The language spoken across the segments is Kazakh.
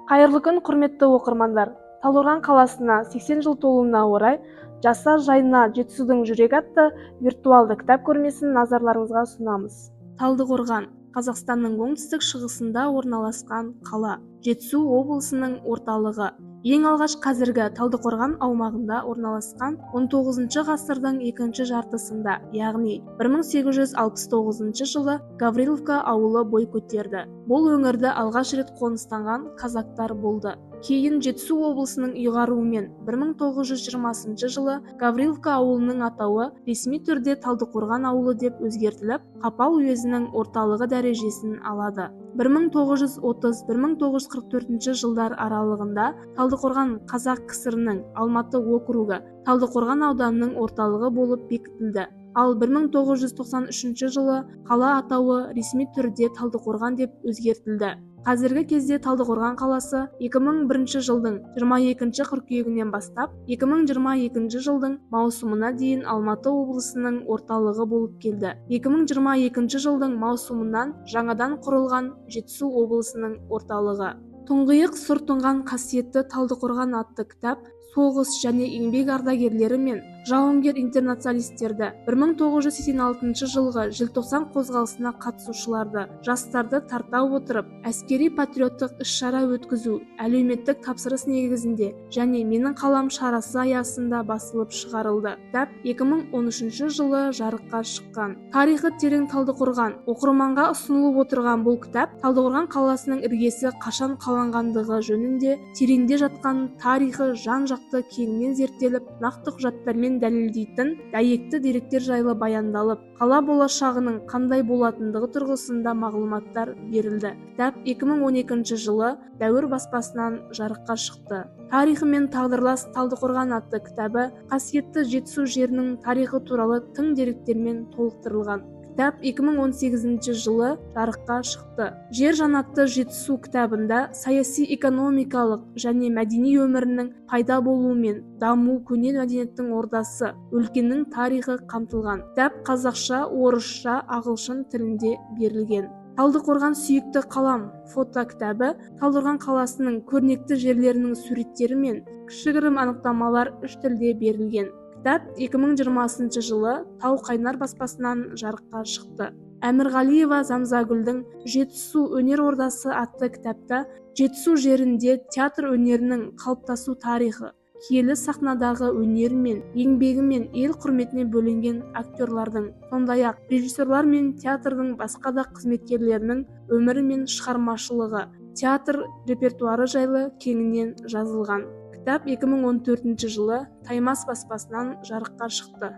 Қайырлы күн, құрметті оқырмандар! Талдықорған қаласына 80 жыл толуына орай «Жаса, жайна, Жетісудың жүрегі» атты виртуалды кітап көрмесін назарларыңызға ұсынамыз. Талдықорған – Қазақстанның оңтүстік шығысында орналасқан қала, Жетісу облысының орталығы. Ең алғаш қазіргі Талдықорған аумағында орналасқан 19 ғасырдың екінші жартысында, яғни 1869 жылы Гавриловка ауылы бой көтерді. Бұл өңірді алғаш рет қоныстанған казактар болды. Кейін Жетісу облысының ұйғаруымен 1920 жылы Гавриловка ауылының атауы ресми түрде Талдықорған ауылы деп өзгертіліп, Қапал уезінің орталығы дәрежесін алады. 1930-1944 жылдар аралығында Талдықорған Қазақ КСР-інің Алматы округі, Талдықорған ауданының орталығы болып бекітілді. Ал 1993 жылы қала атауы ресми түрде Талдықорған деп өзгертілді. Қазіргі кезде Талдықорған қаласы 2001 жылдың 22 қыркүйегінен бастап 2022 жылдың маусымына дейін Алматы облысының орталығы болып келді. 2022 жылдың маусымынан жаңадан құрылған Жетісу облысының орталығы. «Тұңғиық сұр тұнған қасиетті Талдықорған» атты кітап соғыс және еңбек ардагерлері мен жауынгер интернационалистерді, 1986 жылғы Желтоқсан қозғалысына қатысушыларды, жастарды тарта отырып, әскери-патриоттық іс-шара өткізу әлеуметтік тапсырыс негізінде және «Менің қалам» шарасы аясында басылып шығарылды. Кітап 2013 жылы жарыққа шыққан. Тарихы терең Талдықорған. Оқырманға ұсынылып отырған бұл кітап Талдықорған қаласының іргесі қашан қаланғандығы жөнінде тереңде жатқан тарихы жан-жақты кеңінен зерттеліп, нақты құжаттармен дәлелдейтін дәйекті деректер жайлы баяндалып, қала болашағының қандай болатындығы тұрғысында мағлұматтар берілді. Кітап 2012 жылы Дәуір баспасынан жарыққа шықты. «Тарихымен тағдырлас Талдықорған» атты кітабы қасиетті Жетісу жерінің тарихы туралы тың деректермен толықтырылған. Кітап 2018 жылы жарыққа шықты. «Жер жаннаты Жетісу» кітабында саяси, экономикалық және мәдени өмірінің пайда болуы мен даму, көне мәдениеттің ордасы өлкенің тарихы қамтылған. Кітап қазақша, орысша, ағылшын тілінде берілген. «Талдықорған – сүйікті қалам» фото кітабы Талдықорған қаласының көрнекті жерлерінің суреттері мен кішігірім анықтамалар үш тілде берілген. Кітап 2020 жылы Тау Қайнар баспасынан жарыққа шықты. Әмірғалиева Замзагүлдің «Жетісу – өнер ордасы» атты кітапта Жетісу жерінде театр өнерінің қалыптасу тарихы, киелі сахнадағы өнері мен еңбегімен ел құрметіне бөленген актерлардың, сондай-ақ режиссерлар мен театрдың басқа да қызметкерлерінің өмірі мен шығармашылығы, театр репертуары жайлы кеңінен жазылған. Кітап 2014 жылы Таймас баспасынан жарыққа шықты.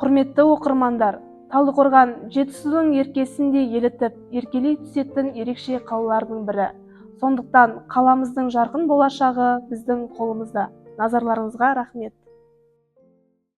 Құрметті оқырмандар, Талдықорған – Жетісудың еркесіндей елітіп, еркелей түсетін ерекше қалалардың бірі. Сондықтан қаламыздың жарқын болашағы біздің қолымызда. Назарларыңызға рахмет!